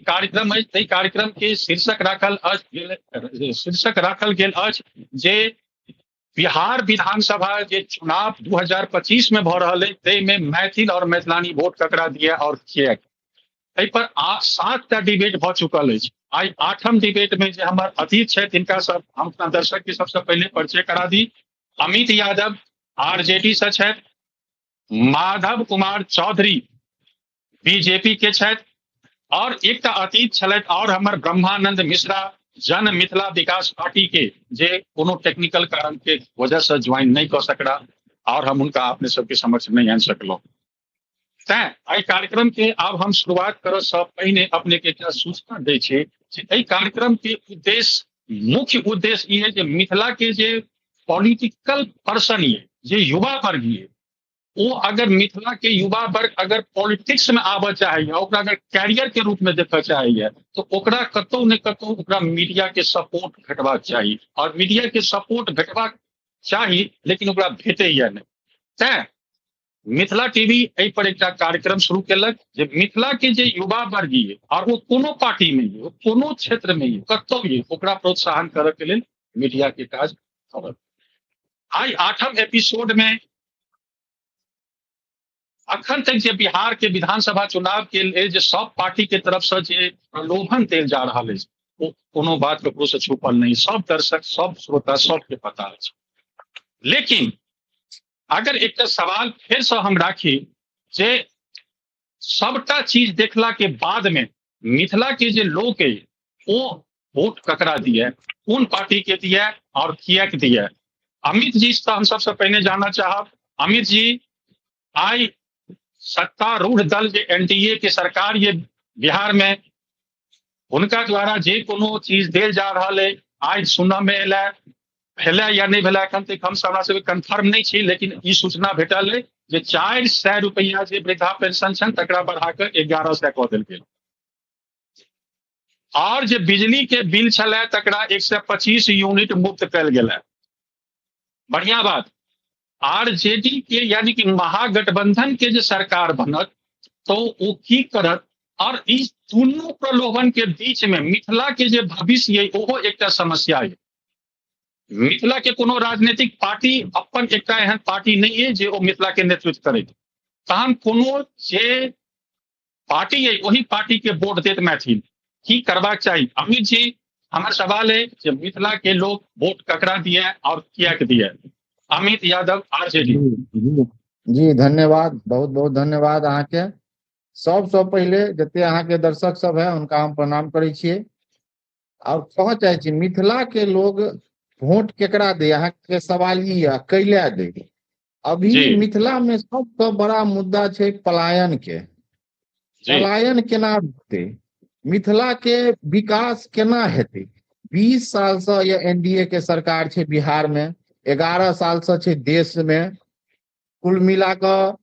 कार्यक्रम अछि ताहि कार्यक्रम के शीर्षक राखल अछि, शीर्षक राखल गेल अछि जे बिहार विधानसभा जे चुनाव 2025 में भऽ रहल अछि ताहिमे मैथिल और मैथिलानी वोट ककरा दिए और किएक। एहि पर 7टा डिबेट भऽ चुकल अछि। आइ 8म डिबेट में जे हमर अतिथि छथि तिनका सब हम अपना दर्शक के सबसे पहिले परिचय करा दी। अमित यादव आरजेडी से छथि, माधव कुमार चौधरी बीजेपी के छथि और एकटा अतिथि छलथि और हमर ब्रह्मानंद मिश्रा जन मिथिला विकास पार्टी के, जे कोनो टेक्निकल कारण के वजह से ज्वाइन नहीं कर सकला और हम उनका अपने सबके समक्ष नहीं आनि सकलहुँ। तैं एहि कार्यक्रम के आब हम शुरुआत करऽ सँ पहिने अपने के एकटा सूचना दै छी जे एहि कार्यक्रम के उद्देश्य, मुख्य उद्देश्य ई है जे मिथिला के जे पॉलिटिकल पर्सन ये, जे युवा वर्ग ये, ओ अगर मिथिला के युवा वर्ग अगर पॉलिटिक्स में आबऽ चाहैया, ओकरा अगर कैरियर के रूप में देखऽ चाहैया, तो ओकरा कतौ ने कतौ ओकरा मीडिया के सपोर्ट भेटबाक चाही और मीडिया के सपोर्ट भेटबाक चाही, लेकिन ओकरा भेटैया नहि। तैं मिथिला टीवी एहि पर एकटा कार्यक्रम शुरू केलक जे मिथिला के जे युवा वर्ग ये और वो कोनो पार्टी में ये, वो कोनो क्षेत्र में ये, कतौ ये, ओकरा प्रोत्साहन करऽ के लेल मीडिया के काज करत। आइ 8म एपिसोड में अखन तक जे बिहार के विधानसभा चुनाव के लेल जे सब पार्टी के तरफ से जे प्रलोभन देल जा रहल अछि, ओ कोनो बात ककरो से छुपल नहीं, सब दर्शक, सब श्रोता, सबके पता अछि। लेकिन अगर एकटा सवाल फेर से हम राखी जे सबटा चीज देखला के बाद में मिथिला के जे लोग है वो वोट ककरा दिए, कोन पार्टी के दिए और किएक दिए। अमित जी से हम सबसे पहिने जानना चाहब। अमित जी, आइ सत्तारूढ़ दल जे एनडीए के सरकार ये बिहार में, हुनका द्वारा जे कोनो चीज देल जा रहल है, आइ सुनऽ में एल है, भेलै या नहीं भेलै एखन तक हम हमरा सबके कन्फर्म नहीं छी, लेकिन ई सूचना भेटल है जे 400 रुपया जे वृद्धा पेंशन छनि तकरा बढ़ा कऽ 1100 कऽ देल गेल और जे बिजली के बिल छलै तकरा 125 यूनिट मुफ्त कयल गेल है। बढ़िया बात। आरजेडी के यानी कि महागठबंधन के जे सरकार बनत तो वो की करत, और इस दोनों प्रलोभन के बीच में मिथिला के जे भविष्य ये ओहो एकटा समस्या है। मिथिला के कोनो राजनीतिक पार्टी अपन एकटा एहन पार्टी नहीं है जे ओ मिथिला के नेतृत्व करे, तहन कोनो जे पार्टी है वही पार्टी के वोट देत मैथिल। की करबाक चाही? अमित जी, हमार सवाल है जे मिथिला के लोग वोट ककरा दिए और किया के दिए? अमित यादव आरजेडी। जी, जी, धन्यवाद, बहुत बहुत धन्यवाद अहाँके। सबसँ पहिले जते अहाँके दर्शक सब है उनका हम प्रणाम करै छियै और कहऽ चाहै छी मिथिला के लोग वोट केकरा दे, अहाँके सवाल ई है, कैला दे? अभी मिथिला में सबसँ बड़ा मुद्दा छै पलायन के। पलायन केना रुकतै, मिथिला के विकास केना हेतै? 20 साल से यह एनडीए के सरकार छै बिहार में, 11 साल से छै देश में, कुल मिला कऽ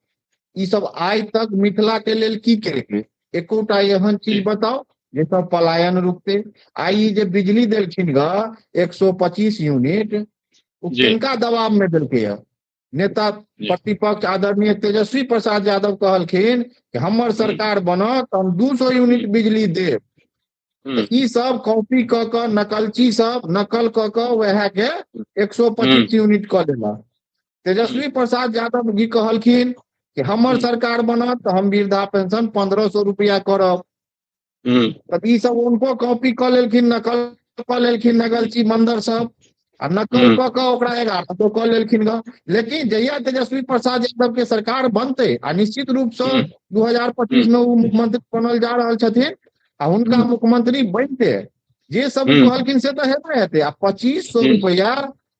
ई सब आइ तक मिथिला के लेल की केलकै? एकोटा एहन चीज बताओ जे सब पलायन रुकते। आइ जे बिजली देलखिन ग 125 यूनिट, ओ किनका दबाव में देलकै है? नेता प्रतिपक्ष आदरणीय तेजस्वी प्रसाद यादव कहलखिन कि हमर सरकार बनत हम 200 यूनिट बिजली देब। ई सब कॉपी कऽ कऽ नकलची सब नकल कऽ कऽ वएह के 125 यूनिट कऽ देलक। तेजस्वी प्रसाद यादव जी कहलखिन कि हमर सरकार बनत तऽ हम वृद्धा पेंशन 1500 रुपया करब। तऽ ई सब उनको कॉपी कऽ लेलखिन, नकल कऽ लेलखिन नकलची मंदर सब, आ नकल कऽ कऽ ओकरा 1100 कऽ लेलखिन ग। लेकिन जहिया तेजस्वी प्रसाद यादव के सरकार बनतै, आ निश्चित रूप से 2025 में ओ मुख्यमंत्री बनल जा रहल छथिन, आ हुनका मुख्यमंत्री बनते जे सब कहलखिन से तऽ हेबे हेतै। आ 2500 रुपया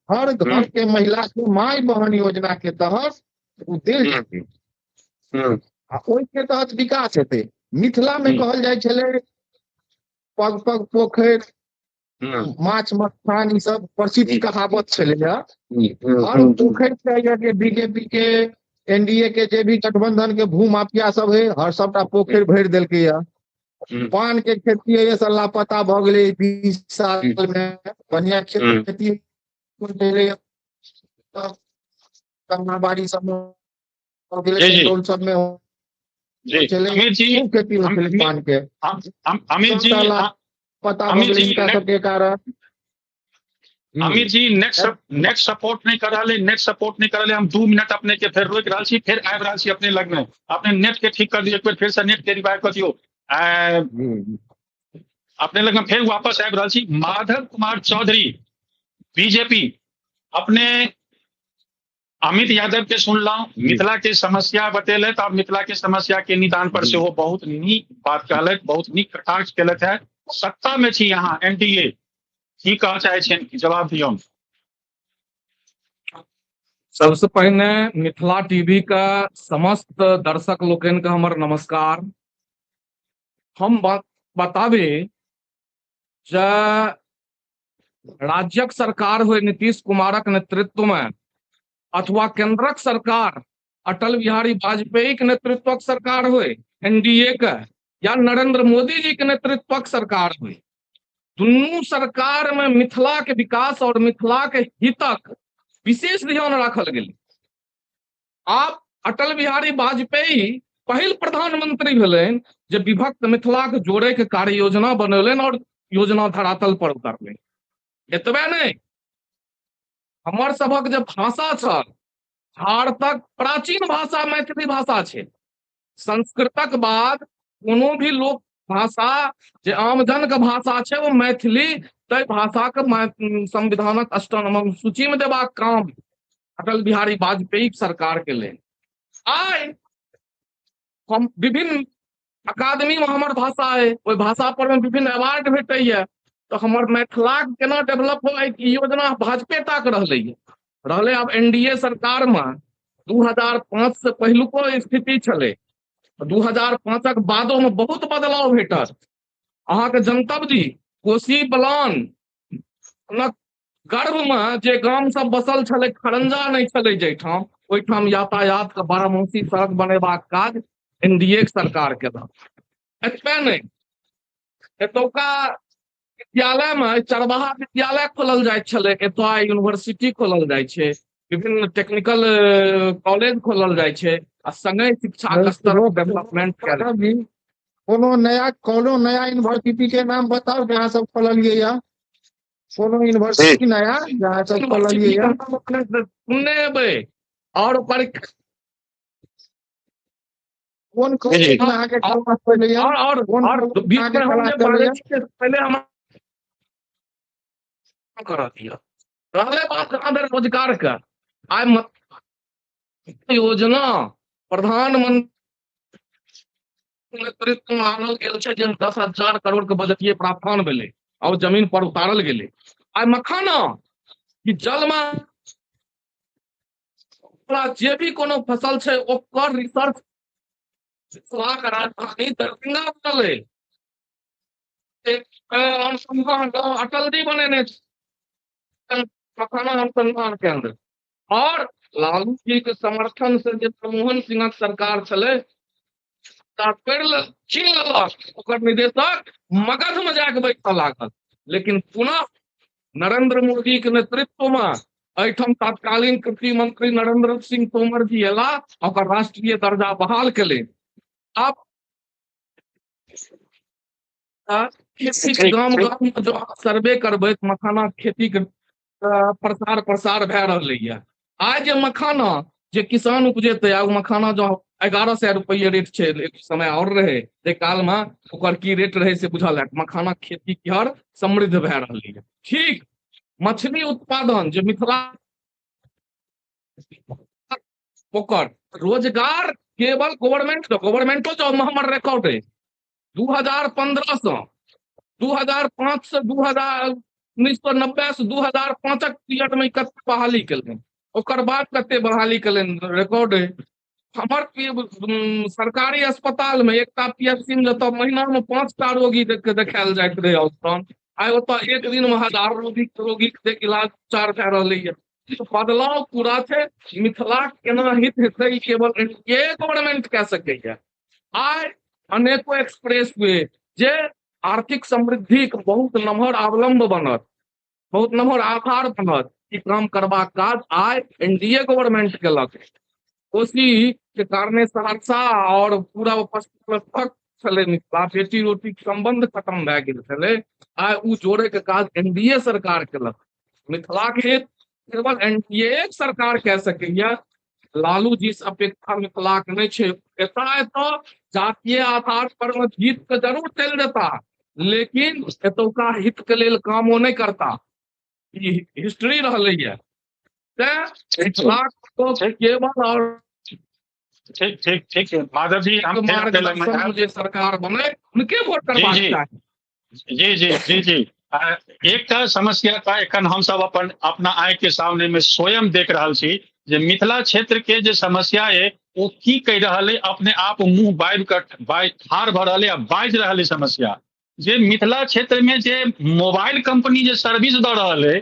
हर घर के महिला के माय बहन योजना के तहत ओ देल जेतै, आ ओहि के तहत विकास हेतै। मिथिला में कहल जाइ छलै पग पग पोखरि, माछ मखान, ई सब प्रसिद्ध कहावत छलै। हर पोखरि के बीजेपी के एनडीए के जे भी गठबंधन के भूमाफिया सब है, हर सबटा पोखरि भरि देलकै। पान के खेती है सब लापता भऽ गेलै 20 साल में। बढ़िया खेती कन्नाबाड़ी सब में सब में अमित जी खेती होइ छलै पान के। अमित जी पता भऽ गेलै हिनका सबके कारण। अमित जी नेट सपोर्ट नहीं कर रहा है, नेट सपोर्ट नहीं कर रहा है। हम 2 मिनट अपने के फिर रोक रहा छी, फिर आबि रहल छी अपने लगमे। अपने नेट के ठीक कर दियौ, एक बेर फिर से नेट के रिवाइव कर दियौ। अपने लगमे फिर वापस आबि रहल छी। माधव कुमार चौधरी बीजेपी, अपने अमित यादव के सुनलहुं, मिथिला के समस्या बतेलथि और मिथिला के समस्या के निदान पर सेहो बहुत नीक बात कहलथि, बहुत नीक कटाक्ष केलथि है। सत्ता में छी यहाँ एनडीए, की कह चाहे छियनि, जवाब दियौ। सबसे पहिने मिथिला टीवी का समस्त दर्शक लोकनि के हमर नमस्कार। हम बताबी जे राज्यक सरकार हुए नीतीश कुमारक नेतृत्व में अथवा केंद्रक सरकार अटल बिहारी वाजपेयी के नेतृत्वक सरकार हुए एनडीए के, या नरेंद्र मोदी जी के नेतृत्वक सरकार हुए, दुनू सरकार में मिथिला के विकास और मिथिला के हितक विशेष ध्यान राखल गेल। आप अटल बिहारी वाजपेयी पहिल प्रधानमंत्री भेलनि जे विभक्त मिथिला के जोड़े के कार्य योजना बनौलनि और योजना धरातल पर उतारलनि। एतबे नहि, हमर सभक जे भाषा छल, भारतक प्राचीन भाषा मैथिली भाषा छै। संस्कृतक बाद कोनो भी लोक भाषा जे आमजन के भाषा छै वो मैथिली, तै भाषा के संविधानक अष्टम अनुसूची में देबाक काम अटल बिहारी वाजपेयी सरकार के लेल। आइ हम विभिन्न अकादमी में हमर भाषा है, ओहि भाषा पर में विभिन्न अवार्ड भेटैया, तो हमर मिथिला केना डेवलप हो, योजना भाजपे टा के रहलै। आब एनडीए सरकार में 2005 से पहिलुको स्थिति छलै, 2005 बादो में बहुत बदलाव भेटल। अहाँके जनतब दी, कोसी बलान गर्भ में जे गाम सब बसल छलै, खरंजा नहीं छलै जाहिठाम, ओहिठाम यातायात के बारहमासी सड़क बनेबाक काज एनडीए सरकार केलक। एतबे नहि, एतौका विद्यालय में चरवाहा विद्यालय खोलल जाइत छलै, एतऽ यूनिवर्सिटी खोलल जाइ छै, विभिन्न टेक्निकल कॉलेज खोलल जाइ छै, आ संगे शिक्षा के स्तर डेवलपमेंट कयल। कोनो नया यूनिवर्सिटी के नाम बताउ जहाँ सब खोललियै या, कोनो यूनिवर्सिटी नया जहाँ सब खोललियै या सुनने हेबै। और ओकर कोन कॉलेज में अहाँके क्लास चलैया, और बीच में हम जे बाजै छियै पहिले हम करऽ दिअ। रहलै बात जहाँ धरि रोजगार के, आइ योजना प्रधानमंत्री नेतृत्व में आनल गेल छै जे 10,000 करोड़ के बजटीय प्रावधान भेलै और जमीन पर उतारल गेलै। आइ मखाना कि जल में जे भी कोनो फसल छै ओकर रिसर्च राजधानी दरभंगा बनल, अनुसंधान अटल जी बनेने मखाना अनुसंधान केंद्र। और लालू जी के समर्थन से जे मनमोहन सिंहक सरकार छलै छीन लेलक, ओकर निदेशक मगध में जाके बैठऽ लागल। लेकिन पुनः नरेंद्र मोदी के नेतृत्व में एहिठाम तत्कालीन कृषि मंत्री नरेंद्र सिंह तोमर जी एला, ओकर राष्ट्रीय दर्जा बहाल केलनि। आब खेती गाम गाम में जो सर्वे करबै मखाना खेती के प्रसार प्रसार भए रहलैया। आइ जे मखाना जे किसान उपजेतै, आ ओ मखाना जो 1100 रुपये रेट छै, एक समय और रहे जाहि काल में ओकर की रेट रहे से बुझल हैत। मखाना खेती हर समृद्ध भए रहलैया। ठीक मछली उत्पादन जे मिथिला ओकर रोजगार केवल गवर्नमेंट गवर्नमेंटो जॉब में हमर रिकॉर्ड है 2015 से 2005 से 1990 से 2005 पीरियड में कते बहाली केलनि, ओकर बाद कते बहाली केलनि रिकॉर्ड है। हमर सरकारी अस्पताल में एकटा पीएचसी में जतऽ महीना में 5टा रोगी देखायल जाइत रहे औसतन, आइ ओतऽ एक दिन में 1000 रोगी के इलाज उपचार भए रहलैया। बदलाव पूरा छै। मिथिला केना हित हेतै केवल एनडीए गवर्नमेंट कऽ सकैया। आइ अनेको एक्सप्रेस वे जे आर्थिक समृद्धि के बहुत नमहर अवलंब बनत, बहुत नमहर आधार बनत, ई काम करबाक काज आइ एनडीए गवर्नमेंट केलक। कोसी के कारणे सहरसा और पूरा पश्चिम छलै मिथिला, बेटी रोटी के संबंध खत्म भए गेल छलै। आइ ओ जोड़े के काज एनडीए सरकार केलक। मिथिला के हित केवल एनडीए सरकार कह सकैया, लालू जी से अपेक्षा मिथिला के नहि छै। एतऽ एतऽ जातीय आधार पर मे जीत के जरूर चलि जेता, लेकिन एतौका हित के लेल काम ओ नहि करता। ई हिस्ट्री रहलैया। तें मिथिला केवल और ठीक ठीक ठीक माधव जी, हम मार्गदर्शन जे सरकार बने उनके वोट करबाक चाही। जी जी जी जी एकटा समस्या तऽ एखन हमसब अपन अपना आँखि के सामने में स्वयं देख रहल छी जे मिथिला क्षेत्र के जे समस्या है ओ की कहि रहल है, अपने आप मुंह बाबि कऽ ठाढ़ भऽ रहल है आ बाजि रहल है समस्या। जे मिथिला क्षेत्र में जे मोबाइल कंपनी जे सर्विस दऽ रहल है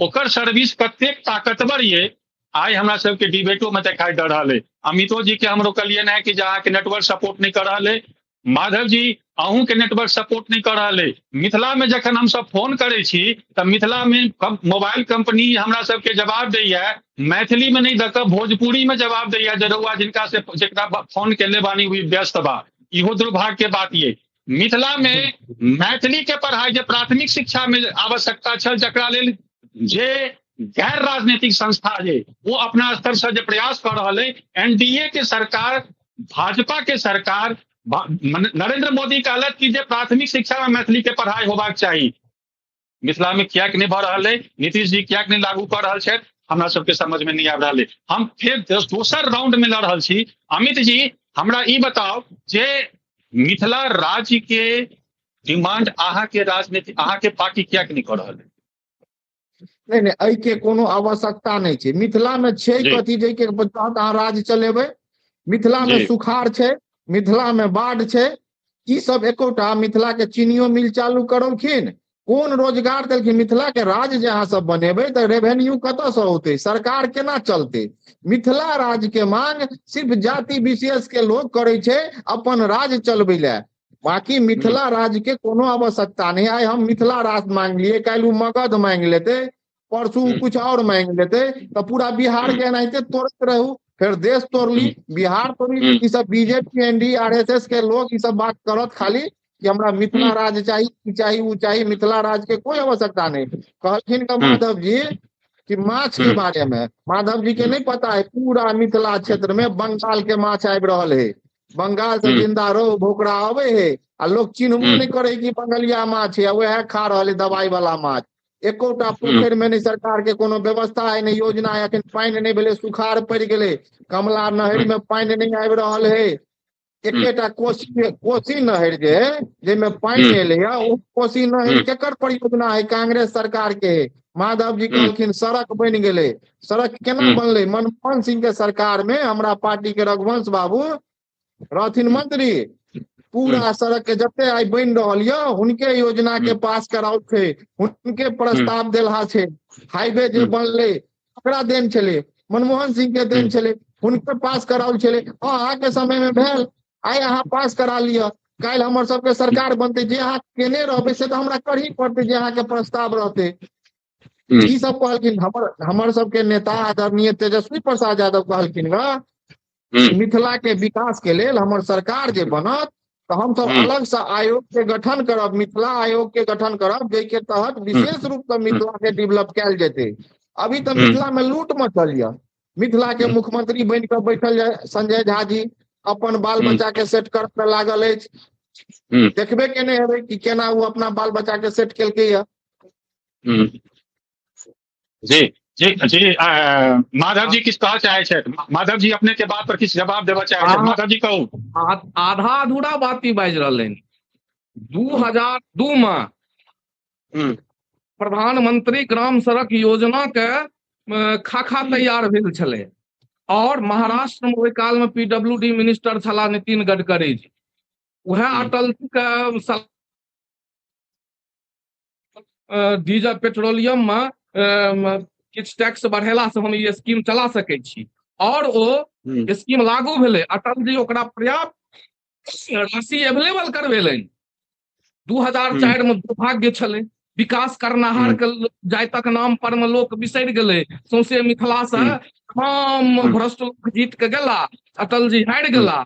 ओकर सर्विस कतेक ताकतवर ये आइ हमरा सबके डिबेटो में देखाई दऽ रहल है। अमितो जी के हम रोकलियनि है कि जे अहाँके नेटवर्क सपोर्ट नहि कऽ रहल है, माधव जी अहूँ के नेटवर्क सपोर्ट नहीं कर रहल है। मिथिला में जखन हम सब फोन करै छी तऽ मिथिला में मोबाइल कंपनी हमरा सबके जवाब दैया, मैथिली में नहीं दऽ कऽ भोजपुरी में जवाब दैया जे रउआ जिनका से जेकरा फोन केले बानी उ व्यस्त बा। इहो दुर्भाग्य के बात ये। मिथिला में मैथिली के पढ़ाई जे प्राथमिक शिक्षा में आवश्यकता छल, जकरा लेल जे गैर राजनीतिक संस्था जे वो अपना स्तर से जे प्रयास कर रहल है, एनडीए के सरकार, भाजपा के सरकार, नरेंद्र मोदी कहलक कि जे प्राथमिक शिक्षा में मैथिली के पढ़ाई होबाक चाही। मिथिला में कियाक नहीं भऽ रहल है, नीतीश जी कियाक नहीं लागू कऽ रहल छथि, हमरा सबके समझ में नहीं आबि रहल है। हम फेर दोसर राउंड में लऽ रहल छी। अमित जी, हमरा ई बताउ जे मिथिला राज्य के डिमांड अहाँ के राजनीति, अहाँ के पार्टी कियाक नहीं कऽ रहल है? नहीं नहीं, एहि के कोनो आवश्यकता नहीं छै। मिथिला में छै कथी जाहिके तहत अहाँ राज्य चलेबै? मिथिला में सुखाड़ छै, मिथिला में बाढ़ छै, ई सब एकोटा मिथिला के चीनियो मिल चालू करौखिन, कोन रोजगार देलखिन? मिथिला के राज्य जे अहाँ सब बनेबै तऽ रेवेन्यू कतऽ से औतै, सरकार केना चलतै? मिथिला राज्य के मांग सिर्फ जाति विशेष के लोग करै छै अपन राज्य चलबै लए, बाकी मिथिला राज्य के कोनो आवश्यकता नहीं। आइ हम मिथिला राज्य मांगलियै, काल्हि ओ मगध मांगि लेतै, परसू कुछ और मांगि लेतै, तऽ पूरा बिहार के एनाहिते तोड़ैत रहू, फेर देश तोड़ली, बिहार तोड़ली। ई सब बीजेपी एनडी आरएसएस के लोग ई सब बात करत खाली कि हमरा मिथिला राज्य चाही, ई चाही, ऊ चाही। मिथिला राज्य के कोई आवश्यकता नहीं। कहलखिन का माधव जी कि माछ के बारे में माधव जी के नहीं पता है, पूरा मिथिला क्षेत्र में बंगाल के माछ आबि रहल है, बंगाल से जिंदा रोहु भोकरा आबे है आ लोग चिन्हबो नहीं करे कि बंगलिया माछ है, वएह खा रहल है दवाई वाला माछ। एकोटा पोखरि में नहीं सरकार के कोनो व्यवस्था है, नहीं योजना है। अखन पानि नहीं भेलै, सुखाड़ पड़ि गेलै, कमला नहर में पानि नहीं आबि रहल है। एकेटा कोसी कोसी नहर जे है जाहिमे पानि एलै है, ओ कोसी नहर केकर परियोजना है? कांग्रेस सरकार के है। माधव जी कहलखिन सड़क बनि गेलै, सड़क केना बनलै? मनमोहन सिंह के सरकार में हमरा पार्टी के रघुवंश बाबू रहथिन मंत्री, पूरा सड़क के जते आइ बनि रहल यऽ हुनके योजना के पास कराओल छै, हुनके प्रस्ताव देलहा छै। हाईवे जे बनलै ओकरा देन छलै, मनमोहन सिंह के देन छलै, हुनके पास कराओल छलै। अहाँके समय में भेल, आइ अहाँ पास करा लिअ, काल्हि हमर सबके सरकार बनतै, जे अहाँ केने रहबै से तऽ हमरा करही पड़तै, जे अहाँके प्रस्ताव रहतै। ई सब कहलखिन हमर हमर सबके नेता आदरणीय तेजस्वी प्रसाद यादव कहलखिन ग मिथिला के विकास के लेल हमर सरकार जे बनत तऽ हमसब अलग से आयोग के गठन करब, मिथिला आयोग के गठन करब, जाहिके तहत विशेष रूप से मिथिला के डेवलप कयल जेतै। अभी तऽ मिथिला में लूट मचल यऽ, मिथिला के मुख्यमंत्री बनि कऽ बैठल संजय झा जी अपन बाल बच्चा के सेट करऽ लागल अछि। देखबे केने हेबै कि केना ओ अपना बाल बच्चा के सेट केलकै यऽ। जी जी जी माधव जी किछु कहऽ चाहै छथि? माधव जी अपने के बात पर किछु जवाब देबऽ चाहै छथि? माधव जी कहू। आधा अधूरा बात ही बाजि रहलै। 2002 में प्रधानमंत्री ग्राम सड़क योजना के खाखा तैयार भेल छलै और महाराष्ट्र में ओहि काल में पीडब्ल्यूडी मिनिस्टर छलाह नितिन गडकरी जी, वएह अटल जी के डीजल पेट्रोलियम में किछु टैक्स बढ़ेला से हम ई स्कीम चला सकै छी, और ओ स्कीम लागू भेलै। अटल जी ओकरा पर्याप्त राशि एवेलेबल करवेलनि। 2004 में दुर्भाग्य छलै, विकास करनाहार के जातक नाम पर में लोक बिसरि गेलै। सौंसे मिथिला से तमाम भ्रष्ट लोक जीत के गेला, अटल जी हारि गेला।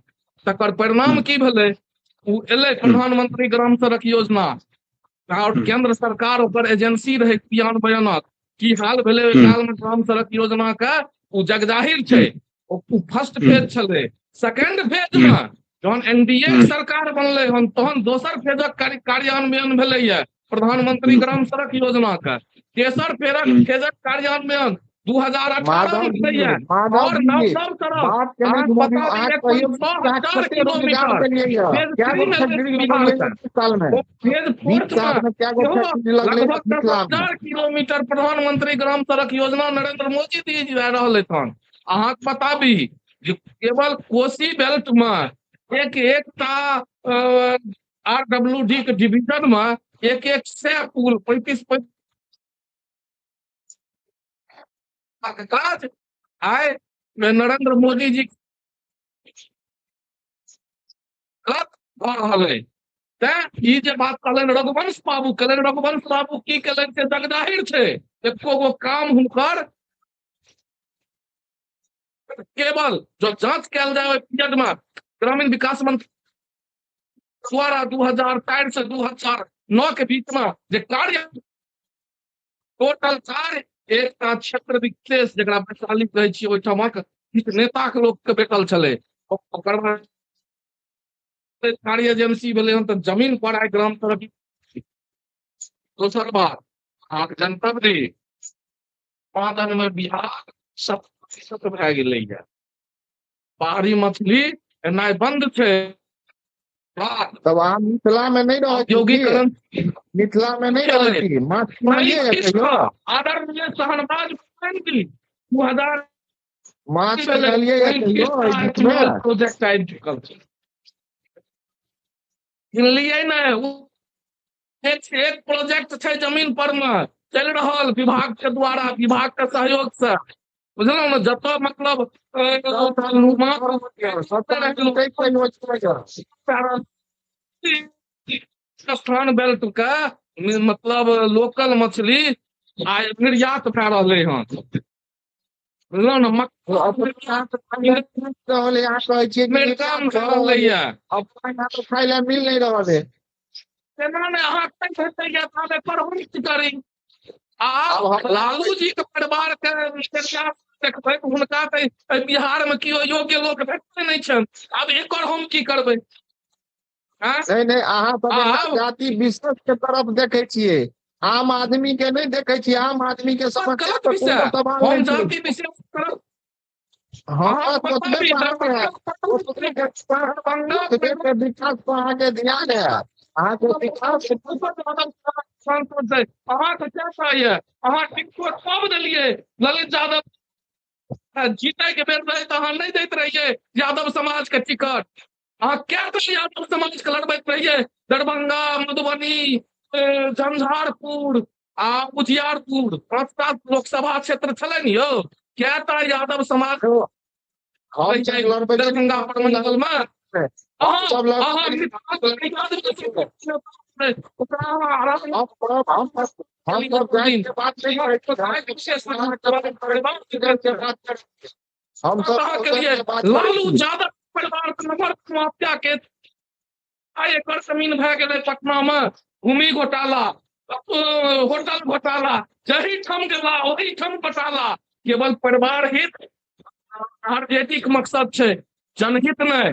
तकर परिणाम की भेलै? ओ एलै प्रधानमंत्री ग्राम सड़क योजना और केंद्र सरकार ओकर एजेंसी रहै क्रियान्वयनक। की हाल भेलै ओहि काल में ग्राम सड़क योजना के, ओ जगजाहिर छै। ओ फर्स्ट फेज छलै। सेकेंड फेज में जहन एनडीए सरकार बनलै हन तहन दोसर फेजक कार्यान्वयन भेलैया प्रधानमंत्री ग्राम सड़क योजना के। तेसर फेजक कार्यान्वयन 2018 में भेलैया और नव नव सड़क लगभग 10,000 किलोमीटर प्रधानमंत्री ग्राम सड़क योजना नरेंद्र मोदी जी दे रहल हन। अहाँके बताबी जे केवल कोसी बेल्ट में एक एकटा आरडब्ल्यूडी के डिवीजन में 100 पुल 35 के काज आइ नरेंद्र मोदी जी गलत भऽ रहल है। तें ई जे बात कहलनि रघुवंश बाबू कहलनि, रघुवंश बाबू की केलनि से जगजाहिर छै। एको गो काम हुनकर केवल जो जांच कयल जाय ओहि पीरियड में ग्रामीण विकास मंत्री द्वारा 2004 से 2009 के बीच में जे कार्य टोटल कार्य एकटा क्षेत्र विशेष जकरा वैशाली कहै छियै ओहिठामक किछु नेताके लोकके भेटल छलै। ओकर बाद कार्य एजेंसी भेलै हन तऽ जमीन पर आइ ग्राम सड़क। दोसर बात अहाँके जनतब दी, उत्पादन में बिहार 7% भए गेलैया। बाहरी मछली एनाइ बंद छै। तब अहाँ मिथिला में नहीं रहै छी? औद्योगिकरण मिथिला में नहीं रहै छी? माछ आदरणीय शहनवाज हुसैन जी 2000 माछ प्रोजेक्ट आबि चुकल छै। किनलियै ने, एक प्रोजेक्ट छै जमीन पर में चलि रहल विभाग के द्वारा, विभाग के सहयोग से, बुझलहुँ ने? जतऽ मतलब स्थान बेल्ट के मतलब लोकल मछली आइ निर्यात भए रहलै हन, बुझलहुँ ने? खाय लए मिल नहीं रहल है। केना ने अहाँ पर हम की करी? आ लालू जी के परिवार के देखबै हुनका तऽ बिहार में केओ योग्य लोक भेटते नहि छनि। आब एकर हम की करबै? नहीं नहीं, अहाँ सब जाति विशेष के तरफ देखे छियै, आम आदमी के नहीं देखे छियै। आम आदमी के समस्या हम जाति विशेष तरफ विकास पर अहाँके ध्यान है, अहाँके विकास अहाँके क्या ये? अहाँ टिकटो कब देलियै? ललित यादव जीते के बेर रहे तऽ अहाँ नहि दैत रहियै यादव समाज के टिकट। अहाँ क्या यादव समाज के लड़बैत रहियै? दरभंगा, मधुबनी, झंझारपुर आ उजियारपुर 5टा लोकसभा क्षेत्र छलै ने यौ। कएटा यादव समाज दरभंगा प्रमंडल में? लालू यादव परिवार माफिया के एकड़ जमीन भए गेलै पटना में। भूमि घोटाला, होटल घोटाला, जही ठाम गेला ओही ठाम घोटाला। केवल परिवार हित आरजेडी के मकसद छै, जनहित नहि।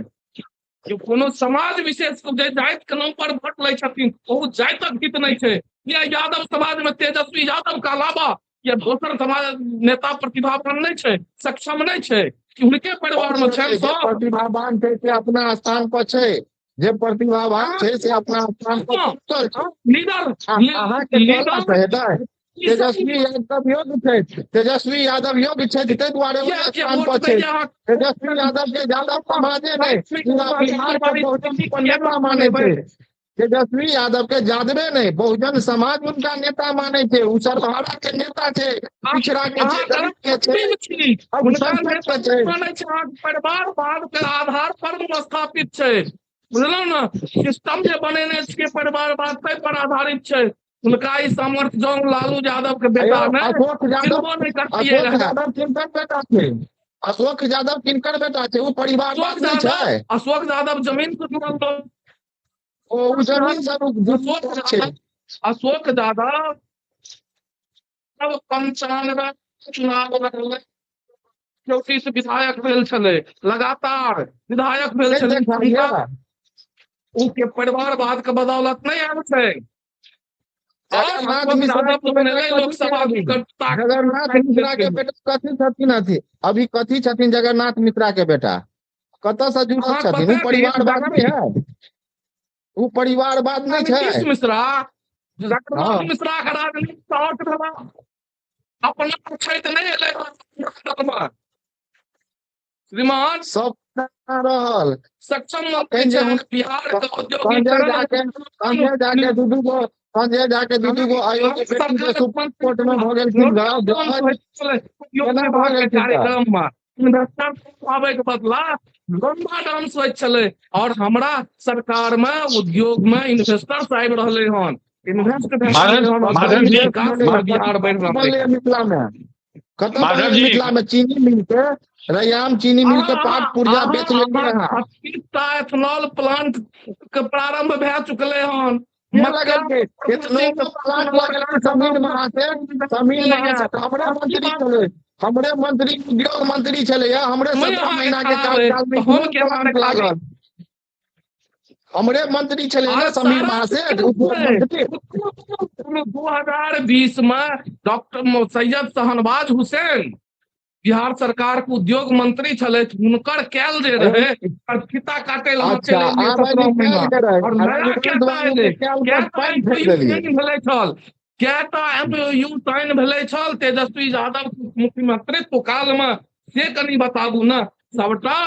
जे कोनो समाज विशेष जे जाति के नाम पर वोट लै छथिन ओ जातिक हित नहि छै। या यादव समाज में तेजस्वी यादव के अलावा या दोसर समाज नेता प्रतिभावान नहि छै, सक्षम नहि छै कि हुनके परिवार में छै? सब प्रतिभावान छै से अपना स्थान पर छै, जे प्रतिभावान छै से अपना स्थान पर छै। लीडर अहाँके लीडर तेजस्वी यादव योग्य छै, तेजस्वी यादव योग्य छै, ताहि दुआरे स्थान पर छै। तेजस्वी यादव के यादव समाजे नहि पूरा बिहार के बहुजन नेता मानै छै। तेजस्वी यादव के जादवे नहि, बहुजन समाज हुनका नेता मानै छै। ओ सर्वहारा के नेता छै, पिछड़ा के छै, दलित के छै, परिवारवाद के आधार पर स्थापित छै, बुझलहुँ ने? सिस्टम जे बनेने छियै परिवारवाद ताहि पर आधारित छै। हुनका ई सामर्थ्य जौं लालू यादव के बेटा अयो, नहि अशोक यादव, चिन्हबो नहि करतियै अशोक रहए। यादव किनकर बेटा छै? अशोक यादव किनकर बेटा छै? ओ परिवारवाद अशोक नहि यादव, छै? अशोक यादव जमीन से जुड़ल लोक। ओ जमीन सब अशोक छै। यादव, अशोक यादव सब 95 चुनाव लड़लै, 34 विधायक भेल छलै, लगातार विधायक भेल नहि छलै। देखलियै। हुनका ओ के परिवारवाद के बदौलत नहि आयल छै। और जगन्नाथ अशोक मिश्रा यादव के जखन बेटा एलै कथी लोकसभा छै अभी? निकटता जगन्नाथ मिश्रा के बेटा कथी छथिन? अथी अभी कथी छथिन जगन्नाथ मिश्रा के बेटा? कतऽ से जुड़ल अहाँके छथिन? पता ओ नहि, परिवारवाद नहि है? ओ परिवारवाद नहि नीतीश छै? मिश्रा, जगन्नाथ हँ। मिश्रा के राजनीति शॉर्ट भेला, अपना अछैत नहि एलै हन। श्रीमान सब रहल सक्षम मंत्री एखन जे छथि, हुन- बिहार के संजय औद्योगिकरण झा के, संजय झा के दू दू गो, संजय झा के दू दू गो आयोग के बेटी के सुप्रीम कोर्ट में भऽ गेलखिन जज। केना भऽ गेलखिन तऽ? कार्यक्रम में इन्वेस्टर आबै के बदला लंबा डांस होइत छलै, और हमरा सरकार में उद्योग में इन्वेस्टर्स आबि रहलै हन, इन्वेस्ट भए रहलै हन, माधव औद्योगिक जी, विकास में बिहार बढ़ि रहलै। बनलै मिथिला में? कतऽ माधव बनलै जी। मिथिला में? चीनी मिल के, रैयाम चीनी मिल के पाट पुर्जा बेच लेलियै अहाँ। 36टा एथनॉल प्लांट के प्रारंभ भए चुकलै हन। के मक्का लगेलकै? एथनॉल प्लांट लगेलकै समीर महासेठ। समीर महासेठ हमरे मंत्री छलै, हमरे मंत्री उद्योग मंत्री छलै, हमरे समय 17 अहाँके महीना के खराब अइ, कार्यकाल में तऽ हम इथेनॉल केना प्लांट देखाबी? लागल। हमरे मंत्री छलै आर ने समीर सारा महासेठ, उद्योग मंत्री। 2020 में डॉक्टर सैयद शहनवाज हुसैन बिहार सरकार के उद्योग मंत्री छलथि, हुनकर कैल जे रहे और फीता काटे लए अहाँ अच्छा, चलि एलियै आब 17 महीना। निकालि के रहै, और नया रजनीकांत केटा बाबू एलै? के कैल पर कएटा पानि फेर एमओयू देलियै। साइन भेलै छल? कएटा एमओयू साइन भेलै छल तेजस्वी यादव मुख्यमंत्रित्व काल में? से कनि बताबू ने। सबटा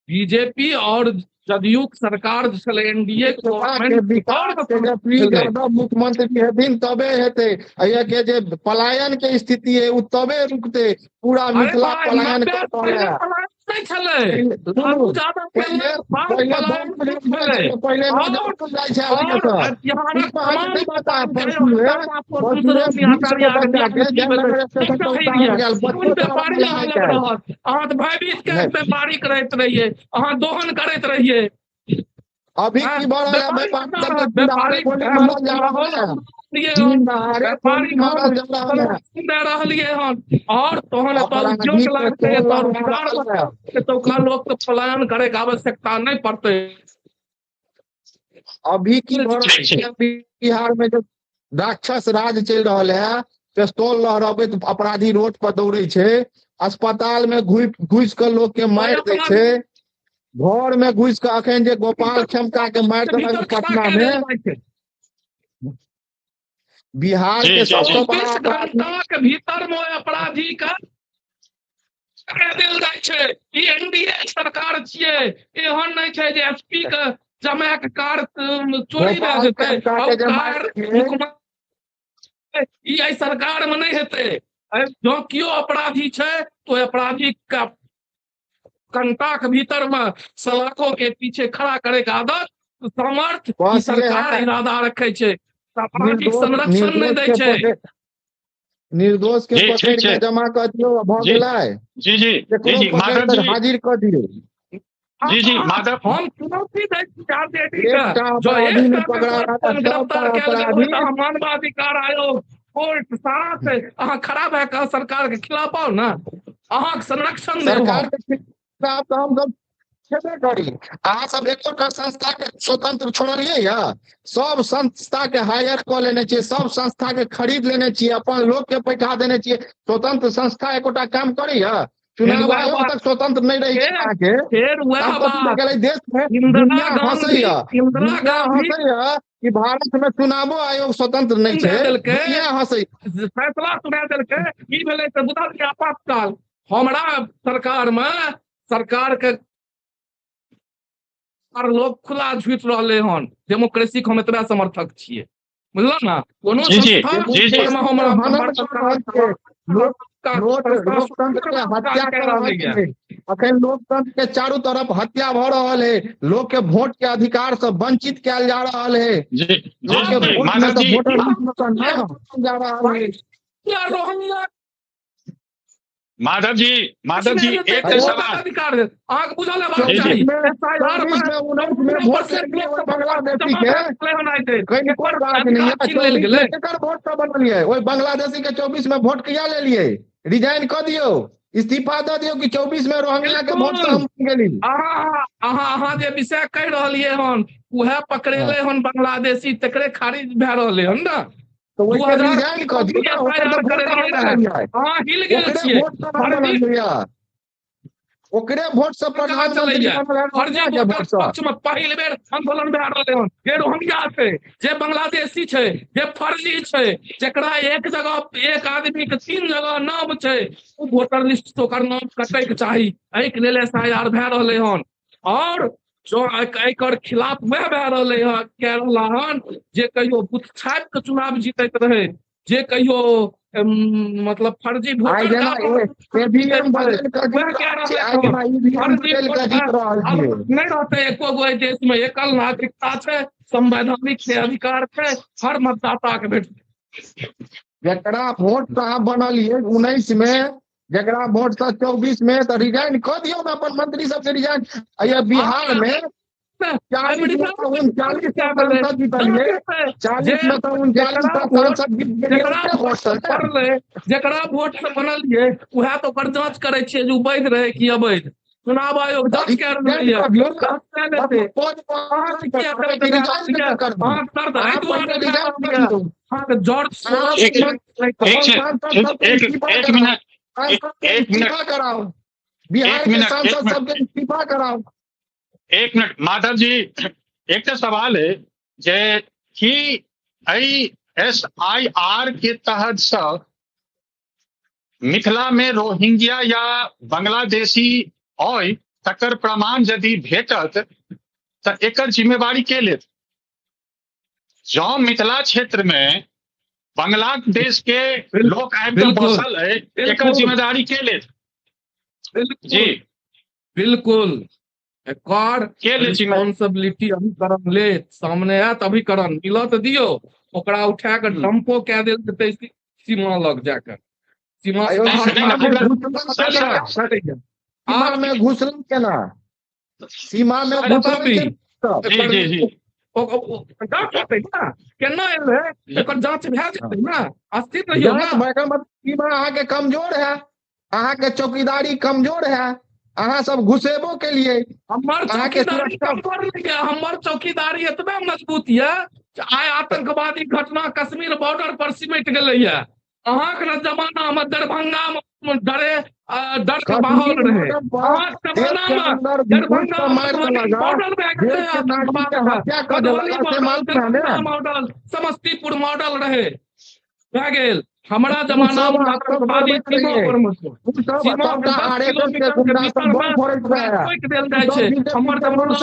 बीजेपी और जदयू के सरकार जे छलै, एनडीए के मिथिला के गवर्नमेंट विकास तेजस्वी भेलै। यादव मुख्यमंत्री हेथिन तबे हेतै। एहिया के जे पलायन के स्थिति है ओ तबे रुकतै। पूरा अरे मिथिला भाई, पलायन 90 कर रहल पहिले है। पलायन नहि छलै, लालू सुनू, यादव पहिले पहिले बाद पहिले पलायन 10 नहि बजे छलै। पहिले और नौजवान जाइ छै और अहाँके। बिहारक अहाँके तमाम नहि पता, व्यापारी परसुए परसुए 20 20 गो गो बच्चा आचार्य के के जयनगर बियाह स्टेशन की पर भेलै? उतारल गेल, की बच्चो कहै सब रहियै? गेल कोन आइ व्यापारी काल्हि। अहाँ लग रहत? अहाँ तऽ भयभीत के नहि। व्यापारी करैत रहियै, अहाँ दोहन करैत रहियै। अभी आँय, की भऽ रहल है? व्यापारी व्यापारी कतऽ सबके रहत? दिन दहाड़े व्यापारी गोली मारल जा रहल माहौल है। दियै दिन हन, दहाड़े व्यापारी गोली मारल जा रहल है। संरक्षण दए रहलियै हन, और तहन एतऽ अपराधी उद्योग के लागतै, टोल एतऽ लगा रोजगार रहल है। बढ़तै, एतुका लोक के पलायन करे के आवश्यकता नहि पड़तै। अभी की भऽ ठीक छै। रहल है? बिहार में जो राक्षस राज चलि रहल है, पिस्तौल लहरबैत अपराधी रोड पर दौड़े छै, अस्पताल में घुसि घुसि कऽ लोक के ओहि मारि दै अपराधी छै, घर में घुसि कऽ अखन जे गोपाल खेमका के मारि के देलक भीतर खड़ा पटना कए में। देल जाइ छै। बिहार जी के जी जी सबसे बड़ा 24 अपराधी घंटा के भीतर में ओहि अपराधी के कए देल जाइ छै। ई एनडीए सरकार छियै, एहन नहि छै जे एसपी के जमा के कार चोरी भए गोपाल जेतै खेमका आ के ओ जे मारि कार देलकै, मुख्यमंत्री, ई एहि सरकार में नहि हेतै। जँ केओ अपराधी छै तो ओहि अपराधी के घंटा के भीतर में सलाखों के पीछे खड़ा करे के आदत, सामर्थ्य ई बस ये सरकार है। इरादा रखे छै। अपराधीक निर्दोष संरक्षण नहि निर्दोष दै के छै। पकड़, निर्दोष के जी ठीक पकड़ के छै। जमा कऽ दियौ, भऽ जी गेलै। जी जी जी केकरो जी पकड़ माधव कऽ जी। हाजिर कऽ दियौ। जी जी माधव, हम चुनौती दै छी आरजेडी के, एकटा जँ अपराधी नहि एकटा पकड़ा निर्दोष रहल, सबटा गिरफ्तार कयल गेल होय अपराधी तऽ अहाँ मानवाधिकार आयोग कोर्ट सारा से अहाँ खड़ा भए कऽ सरकार के खिलाफ आउ ने, अहाँके संरक्षण देब सरकार हम। के खिलाफ तऽ हम सब छेबे करी। अहाँ सब एकोटा संस्था के स्वतंत्र छोड़लियै या? सब संस्था के हायर कऽ लेने छियै, सब संस्था के खरीद लेने छियै, अपन लोक के बैठा देने छियै। स्वतंत्र संस्था एकोटा काम करैया? फेर चुनाव वएह आयोग बात, तक स्वतंत्र नहि रहै छै फेर अहाँके। फेर वएह आब कथी भऽ बात, गेलै देश में? इंदिरा दुनिया गांधी, हंसैया, इंदिरा दुनिया गांधी हंसैया कि भारत में चुनावो आयोग स्वतंत्र नहि दए छै। देलकै, दुनिया हंसै। फैसला सुना देलकै। की भेलै तऽ बुझलियै आपातकाल हमरा सरकार में सरकार के लोग खुला झूठ रहलै हन। डेमोक्रेसी के हम एतबा समर्थक छियै, बुझलौ ने? कोनो जी जी संस्था जी जी पर मे डेमोक्रेसी हम के हनन कऽ रहल छै लोक। लोकतंत्र के हत्या कर रहल है। अखन लोकतंत्र के चारू तरफ हत्या भ रहल है, लोग के वोट के अधिकार से वंचित कयल जा रहल है, लोग के वोट में से वोटर जा रहल है। माधव जी, माधव जी एक सवाल अधिकार अहाँके बुझल हेबाक चाही। बांग्लादेशी के वोट से बनलियै, ओहि बांग्लादेशी के 24 में वोट किया लेलियै? रिजाइन कऽ दियौ, इस्तीफा दऽ दियौ कि 24 में रोहिंग्या के वोट से हम गेली। अहाँ अहाँ जे विषय कहि रहलियै हन उएह पकड़ेले हन बांग्लादेशी, तकरे खारिज भए रहलै हन ने। ओकरे वोट से प्रधानमंत्री पक्ष में पहिल बेर आंदोलन भए रहलै हन। जे रोहिंग्या छै, जे बांग्लादेशी छै, जे फर्जी छै, जकरा एक जगह एक आदमी के 3 जगह नाम छै, ओ वोटर लिस्ट से ओकर नाम कटैके चाही। एहिके लेल एसआईआर भए रहलै हन। और जो एकर खिलाफ वएह भए रहलै हन, कए रहला हन जे कहियो बुथ छापि के चुनाव जीतैत रहे, जे कहियो मतलब फर्जी वोटर नहि रहतै एको गो देश में। एकल नागरिकता छै, संवैधानिक के अधिकार छै, हर मतदाता के भेटतै। जकरा वोट अहाँ बनलियै 19 में, जकरा वोट से 24 में, तऽ रिजाइन कऽ दियौ ने अपन मंत्री सबके रिजाइन। बिहार में 40 में 39 सांसद जीतलियै, 40 में 39 सांसद जीत गेलियै। जकरा वोट से बनलियै उएह तऽ ओकर जांच करै छियै जे ओ वैध रहै कि अवैध। चुनाव आयोग जांच कए रहलै। इस्तीफा कराओ, बिहार के सांसद सबके इस्तीफा कराओ। एक मिनट माधव जी, एकटा सवाल है जे कि एहि एसआईआर के तहत से मिथिला में रोहिंग्या या बांग्लादेशी अइ तकर प्रमाण यदि भेटत तऽ एकर जिम्मेवारी के लेत? जँ मिथिला क्षेत्र में बांग्लादेश के लोग आबि कऽ बसल है, एकर जिम्मेदारी के लेत? जी बिल्कुल, एकर रिस्पॉन्सिबिलिटी अभिकरण लेत। सामने आयत अभिकरण मिलत दियौ, ओकरा उठा कऽ डंपो कए देल जेतै सीमा लग जाकऽ। सीमा में घुसल केना? सीमा में घुसल जांच हेतै ने, केना एलै एकर जांच भए जेतै ने। अस्थिर रहियौ ने। सीमा अहाँके कमजोर है, अहाँके चौकीदारी कमजोर है, अहाँ सब घुसेबो के लिए। हमर चौकीदारी कमजोर नहीं है, हमर चौकीदारी एतबे मजबूत यऽ आइ आतंकवादी घटना कश्मीर बॉर्डर पर सिमटि गेलै यऽ। अहाँके जमाना में दरभंगा में डरे डर के माहौल रहे, अहाँके जमाना में दरभंगा बॉर्डर भए गेलै आतंकवाद, मॉडल समस्तीपुर मॉडल रहे भए गेल। हमारा जमाना में आतंकवादी सीमा पर सीमा के 10 किलोमीटर के भीतर में रोकि देल जाइ छै। हमर जमाना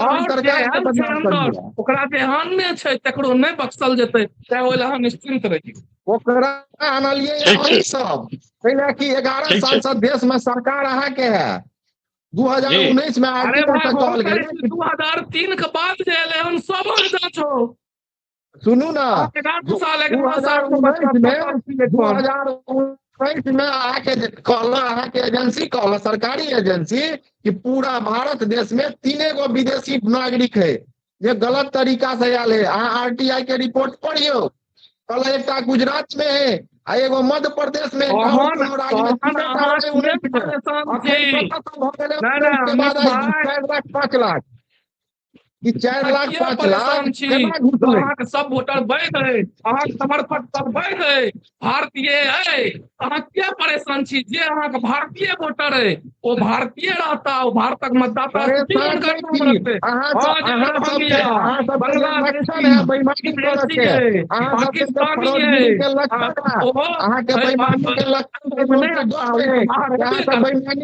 और जे आयल छै अंदर ओकरा जे आनने छै तकरो नहि बख्शल जेतै, तैं ओहि लए अहाँ निश्चिंत रहियौ। ओकरा आनलियै सब पहिले कि 11 साल से देश में सरकार अहाँके है। 2019 में आर्टिकल कहल गेल, 2003 के बाद जे एलै हन सबक जांच हो। सुनू ना, 2019 में अहाँके कहल, अहाँके एजेंसी कहल, सरकारी एजेंसी कि पूरा भारत देश में 3 गो विदेशी नागरिक है जे गलत तरीका से आयल है। अहाँ आरटीआई के रिपोर्ट पढ़ियौ, कहल एकटा गुजरात में है आ एगो मध्य प्रदेश में। 4 लाख 5 लाख 4 लाख 5 लाख अहाँके सब वोटर वैध है, अहाँके समर्थक सब वैध है, भारतीय है। अहाँ किया परेशान छी? जे अहाँके भारतीय वोटर है ओ भारतीय रहता, ओ भारतक मतदाता। पाकिस्तानी है, बेईमानी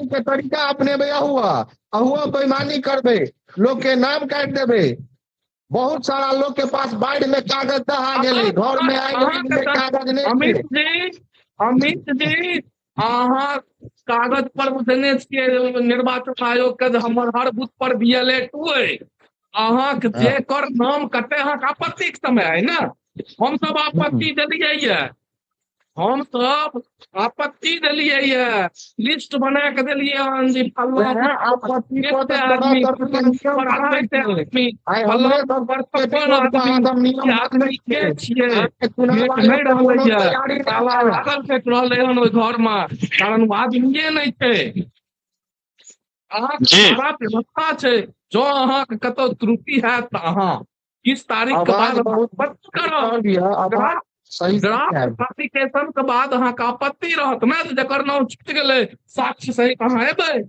के तरीका अपने हुआ अहुआ बेईमानी करबे, लोग के नाम काटि देबे। बहुत सारा लोग के पास बाढ़ में कागज दहा गेलै, घर में आइ गेलै कागज नहीं। अमित जी, अमित जी अहाँ कागज पर देने छियै निर्वाचन आयोग के हमर हर बूथ पर BLA 2 अइ। अहाँके जेकर नाम कते अहाँके आपत्तिक समय है ने, हमसब आपत्ति देलियै ये, हमसब आपत्ति देलियै ये, लिस्ट बना के देलियै हन जे फल्लाँ नहि रहलै, ताला लागल फेक रहलै हन ओहि घर मे, कारण ओ आदमीये नहि छै। अहाँके सारा व्यवस्था छै, जो अहाँके कतौ त्रुटि हैत तऽ अहाँ किस तारीख के बाद करब, ड्राफ्ट के बाद अहाँके आपत्ति रहत ने, जकर नाम छूटि गेलै साक्ष्य सहित अहाँ एबै।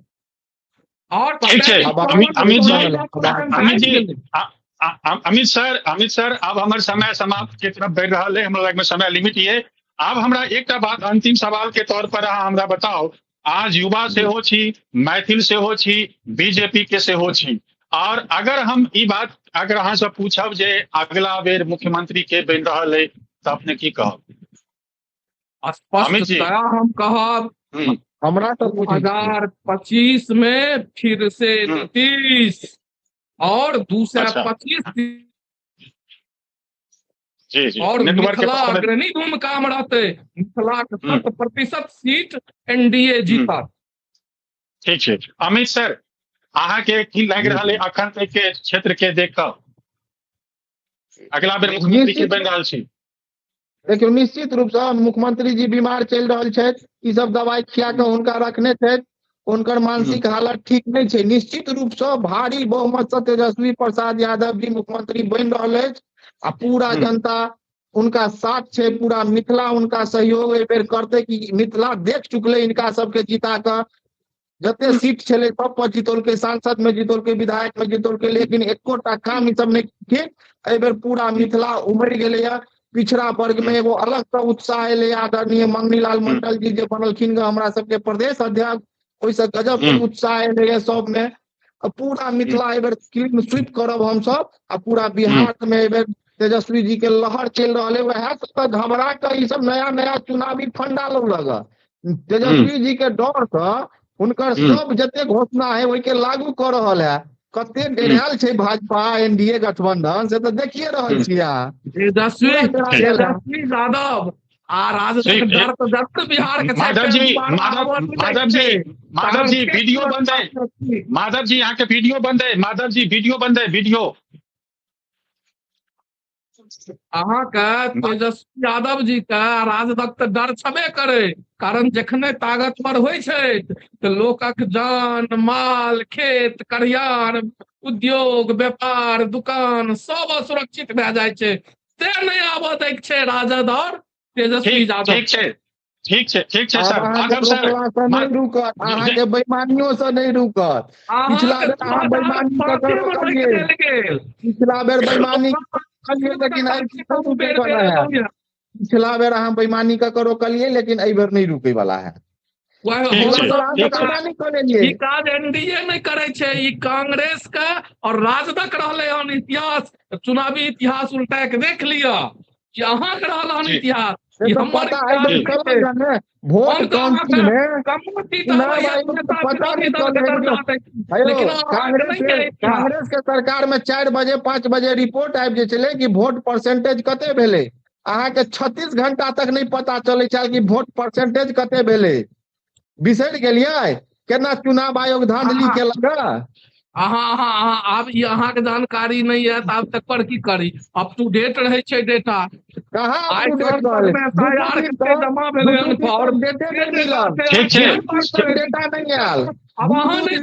और ठीक छै अमित सर, अमित सर आब हमर समय समाप्त के तरफ बढ़ि रहल है, हमरा लगमे समय लिमिट ये। आब हमरा एकटा बात अंतिम सवाल के तौर पर अहाँ हमरा बताउ, आज युवा सेहो छी, मैथिल सेहो छी, बीजेपी के सेहो छी, और अगर हम ई बात अगर अहाँ से पूछब जे अगला बेर मुख्यमंत्री के बनि रहल है तऽ अपने की कहब? स्पष्टतया हम कहब हमरा तो 2025 में फिर से नीतीश और 225 जी, और मिथिला अग्रणी भूमिका में रहते, मिथिला के 100% सीट एनडीए जीतत। ठीक है अमित सर, अहाँ के की लागि रहल है अखन तक के क्षेत्र के देख कऽ अगला बेर मुख्यमंत्री के बनि रहल छी? देखियौ निश्चित रूपसँ मुख्यमंत्री जी बीमार चलि रहल छथि, ई सब दवाइ खिया कऽ हुनका रखने छथि, हुनकर मानसिक हालत ठीक नहि छै। निश्चित रूपसँ भारी बहुमतसँ तेजस्वी प्रसाद यादव जी मुख्यमंत्री बनि रहल अछि आ पूरा जनता उनका साथ छै, पूरा मिथिला उनका सहयोग एहि बेर करतै। कि मिथिला देख चुकलै हिनका सबके जीता कऽ, जते सीट छलै सब पर जीतौलकै, सांसद में जीतौलकै, विधायक में जीतौलकै, लेकिन एकोटा काम ई सब नहि केलखिन। एहि बेर पूरा मिथिला उमड़ि गेलैया, पिछड़ा वर्ग में एगो अलग सँ उत्साह एलै। आदरणीय मंगनीलाल मंडल जी जे बनलखिन हमरा सबके प्रदेश अध्यक्ष, ओहिसँ गजब के उत्साह एलैया सबमे। पूरा मिथिला एहि बेर क्लीन स्वीप करब हमसब आ पूरा बिहार में एहि बेर तेजस्वी जी के लहर चलि रहल है। वएह सब घबरा कऽ ई सब नया नया चुनावी फंडा लौलक। तेजस्वी जी के डर सँ हुनकर सब जते घोषणा है ओहिके लागू कऽ रहल है। कते डेरायल छै भाजपा एनडीए गठबंधन से तऽ देखिए रहल छियै अहाँ। तेजस्वी यादव आ राजद डर तऽ जरूर बिहार के। माधव जी, माधव जी, माधव जी वीडियो बंद है, माधव जी यहाँ के वीडियो बंद है, माधव जी वीडियो बंद है, वीडियो। अहाँके तेजस्वी यादव जी के राजदक तऽ डर छबे करे, कारण जखने ताकतवर होइ छै तऽ लोकक जान माल खेत खरिहान उद्योग व्यापार दुकान सब असुरक्षित भए जाइ छै, से नहि आबऽ दै छै राजद और तेजस्वी यादव। ठीक छै, ठीक छै, ठीक छै सर। माधव सर नहि रुकत, अहाँके बेईमानियो से नहि रुकत। पिछला बेर अहाँ बेईमानी कऽ पिछला बेर बेईमानी लेकिन पिछला बेर अहाँ बेईमानी कऽ के रोकलियै, लेकिन एहि बेर नहि रुकै वाला है। ई काज एनडीए नहि करै छै, ई कांग्रेस के और राजदक रहलै हन इतिहास, चुनावी इतिहास उल्टा के देख लिअ कि अहाँके रहल हन इतिहास। वोट काउंटिंग में कांग्रेस के सरकार में 4 बजे 5 बजे रिपोर्ट आबि जाइ छलै कि वोट परसेंटेज कते भेलै। अहाँके 36 घंटा तक नहि पता चलै छल कि वोट परसेंटेज कते भेलै। बिसरि गेलियै केना चुनाव आयोग धांधली केलक? अहाँ अहाँ आब ई अहाँके जानकारी नहि यऽ तऽ आब तकर की करी, अप टू डेट रहै छै डेटा। कहाँ जमा भेलै डेटा नहि आयल? आब अहाँ नहि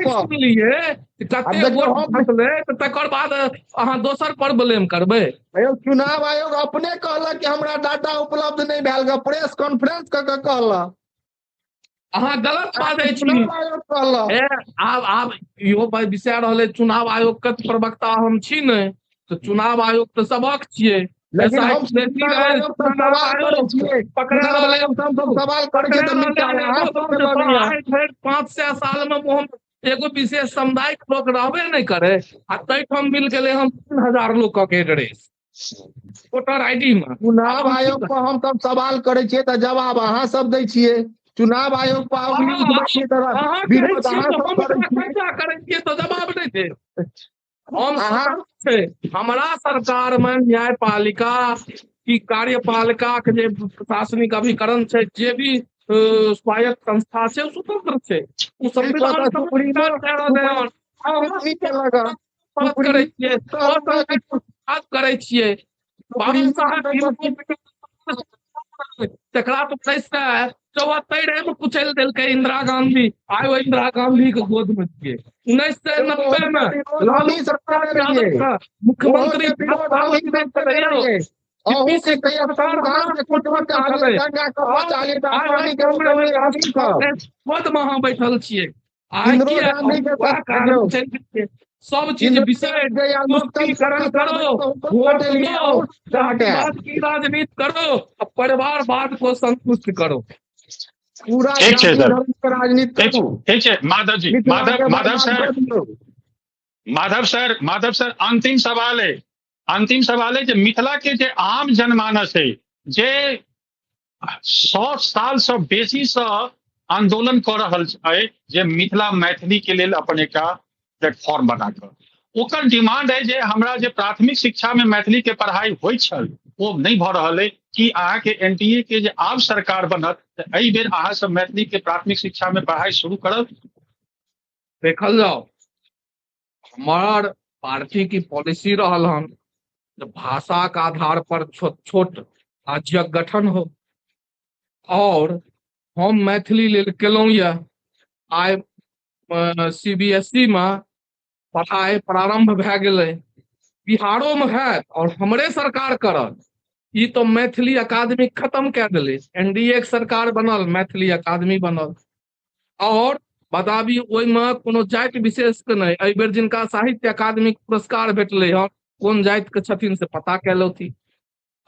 सुनलियै कते वोट फसलै तऽ तकर बाद अहाँ दोसर पर ब्लेम करबै। चुनाव आयोग अपने कहलक कि हमरा डाटा उपलब्ध नहि भेल, प्रेस कॉन्फ्रेंस कऽ के कहलक। अहाँ गलत बाजै छी। आब आब इहो विषय रहलै चुनाव आयोग के प्रवक्ता हम छी ने, तऽ चुनाव आयोग तऽ सबक छियै। लेकिन 500 साल में हम एगो विशेष समुदाय के लोक रहबे नहि करे, आ ताहिठाम मिल गेलै हम 3000 लोकक एड्रेस। वोटर आईडी में। चुनाव आयोग पर हम सब सवाल करै छियै तऽ जवाब अहाँ सब दै छियै। चुनाव आयोग पर करै छियै तऽ जवाब नहि दे। हम हमरा सरकार में न्यायपालिका की कार्यपालिका के जे प्रशासनिक अभिकरण छै, जे भी स्वायत्त संस्था छै, ओ स्वतंत्र छै, ओ संविधान करै छियै, करै छियै। बाबू साहब तकरा तो 1974 में कुचल देलकै इंदिरा गांधी, आइ ओ इंदिरा गांधी के गोद में छियै। 1990 में लालू सरकार मुख्यमंत्री गोद में अहाँ बैठल छियै। सब चीज विषय करो, वोट लो, की राजनीति करो, परिवारवाद को संतुष्ट करो, पूरा ठीक छै सर, राजनीति ठीक छै। Madhav ji, Madhav sir, Madhav sir, Madhav sir, अंतिम सवाल है, अंतिम सवाल है जे मिथिला के जे आम जनमानस है, जे 100 साल से बेसी से आंदोलन कर रहल छै जे मिथिला मैथिली के लेल अपन एकटा प्लेटफॉर्म बनाकर, ओकर डिमांड है जे हमरा जे प्राथमिक शिक्षा में मैथिली के पढ़ाई होइ छल ओ नहीं भऽ रहल है, कि अहाँके एनडीए के जे आब सरकार बनत तऽ एहि बेर अहाँ सब मैथिली के प्राथमिक शिक्षा में पढ़ाई शुरू करब? देखल जाओ, हमार पार्टी की पॉलिसी रहल हन भाषा के आधार पर छोट छोट राज्यक गठन हो, और हम मैथिली लेल केलहुँ यऽ। आइ सीबीएसई में पढ़ाई प्रारंभ भए गेलै, बिहारो में हैत और हमरे सरकार करत। ई तो मैथिली अकादमी खत्म कए देलै, एनडीए के सरकार बनल, मैथिली अकादमी बनल। और बताबी ओहिमे कोनो जाति विशेष के नहि, एहि बेर जिनका साहित्य अकादमी पुरस्कार भेटलै हन कोन जाति के छथिन से पता कए लौथी।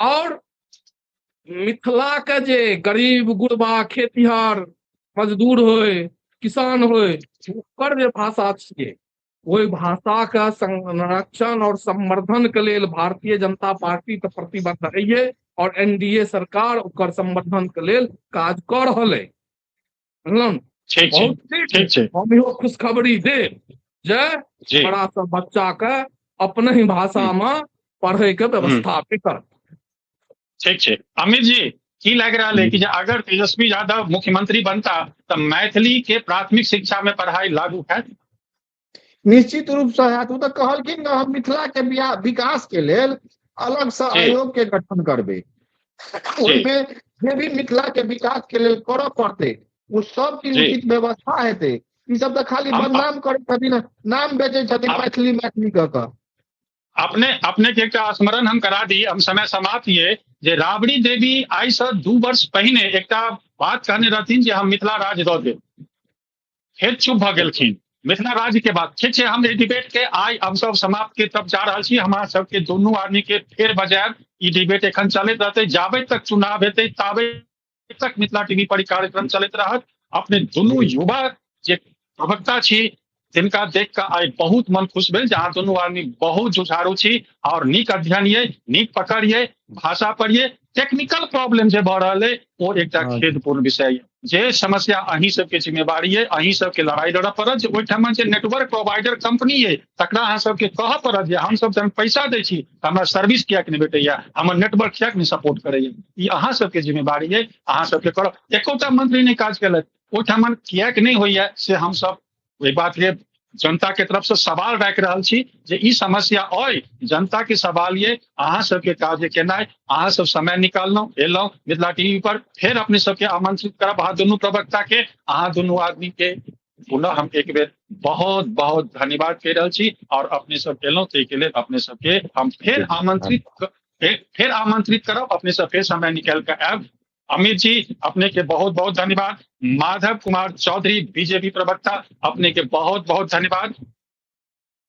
और मिथिला के जे गरीब गुरबा खेतिहर मजदूर होय, किसान होय, ओकर जे भाषा छियै ओहि भाषा के संरक्षण और संवर्धन के लेल भारतीय जनता पार्टी के प्रतिबद्ध है और एनडीए सरकार ओकर संवर्धन के लेल काज कर रहल है। ठीक छै, हम इहो खुशखबरी देब जे बड़ा सब बच्चा के अपने ही भाषा में पढ़े के व्यवस्था करत। ठीक छै। अमित जी, की लागि रहल है कि अगर तेजस्वी यादव मुख्यमंत्री बनता तऽ मैथिली के प्राथमिक शिक्षा में पढ़ाई लागू है? निश्चित रूप से हैत। ओ तऽ कहलखिन ने हम मिथिला के विकास के लेल अलग से आयोग के गठन करबै, ओहिमे जे भी मिथिला के विकास के लेल करऽ पड़तै ओ सब चीज उचित व्यवस्था हेतै। ई सब तऽ खाली बदनाम करै छथिन, नाम बेचै छथिन मैथिली मैथिली कऽ कऽ। अपने अपने के एकटा स्मरण हम करा दी, हम समय समाप्त ये, जे राबड़ी देवी आइ से 2 वर्ष पहिने एकटा बात कहने रहथिन जे हम मिथिला राज्य दऽ देब, फेर चुप भऽ गेलखिन मिथिला राज्य के बात। ठीक छै, हम एहि डिबेट के आइ हम सब समाप्त के तब जा रहल छी। हमरा सबके दुनू आदमी के फेर बजायब, ई डिबेट एखन चलैत रहतै जाबे तक चुनाव हेतै ताबे तक मिथिला टीवी पर कार्यक्रम चलैत रहत। अपने दुनू युवा जे प्रवक्ता छी जिनका देख कऽ आइ बहुत मन खुश भेल जे अहाँ दुनू आदमी बहुत जुझारू छी और नीक अध्ययन ये, नीक पकड़ ये भाषा पर ये। टेक्निकल प्रॉब्लम जे भऽ रहल है ओ एकटा खेदपूर्ण विषय ये, जे समस्या अहीं सबके जिम्मेवारी ये, अहीं सबके लड़ाई लड़ऽ पड़त। जे ओहिठाम जे नेटवर्क प्रोवाइडर कंपनी ये तकरा अहाँ सबके कहऽ पड़त जे हमसब जहन पैसा दै छी तऽ हमरा सर्विस किएक नहि भेटैया, हमर नेटवर्क किएक नहि सपोर्ट करैया। ई अहाँ सबके जिम्मेवारी ये, अहाँ सबके करऽ। एकोटा मंत्री नहि काज केलथि, ओहिठाम किएक नहि होइया से हमसब ओहि बात के जनता के तरफ से सवाल राखि रहल छी जे ई समस्या अइ, जनता के सवाल ये, अहाँ सबके काज केनाइ। अहाँ सब समय निकाललहुँ, एलहुँ मिथिला टीवी पर, फेर अपने सबके आमंत्रित करब अहाँ दुनू प्रवक्ता के। अहाँ दुनू आदमी के पुनः हम एक बेर बहुत बहुत धन्यवाद कहि रहल छी और अपने सब एलहुँ ताहिके लेल अपने सबके हम फेर आमंत्रित करब, अपने सब फेर समय निकालि कऽ आयब। अमित जी अपने के बहुत बहुत धन्यवाद। माधव कुमार चौधरी बीजेपी प्रवक्ता अपने के बहुत बहुत धन्यवाद।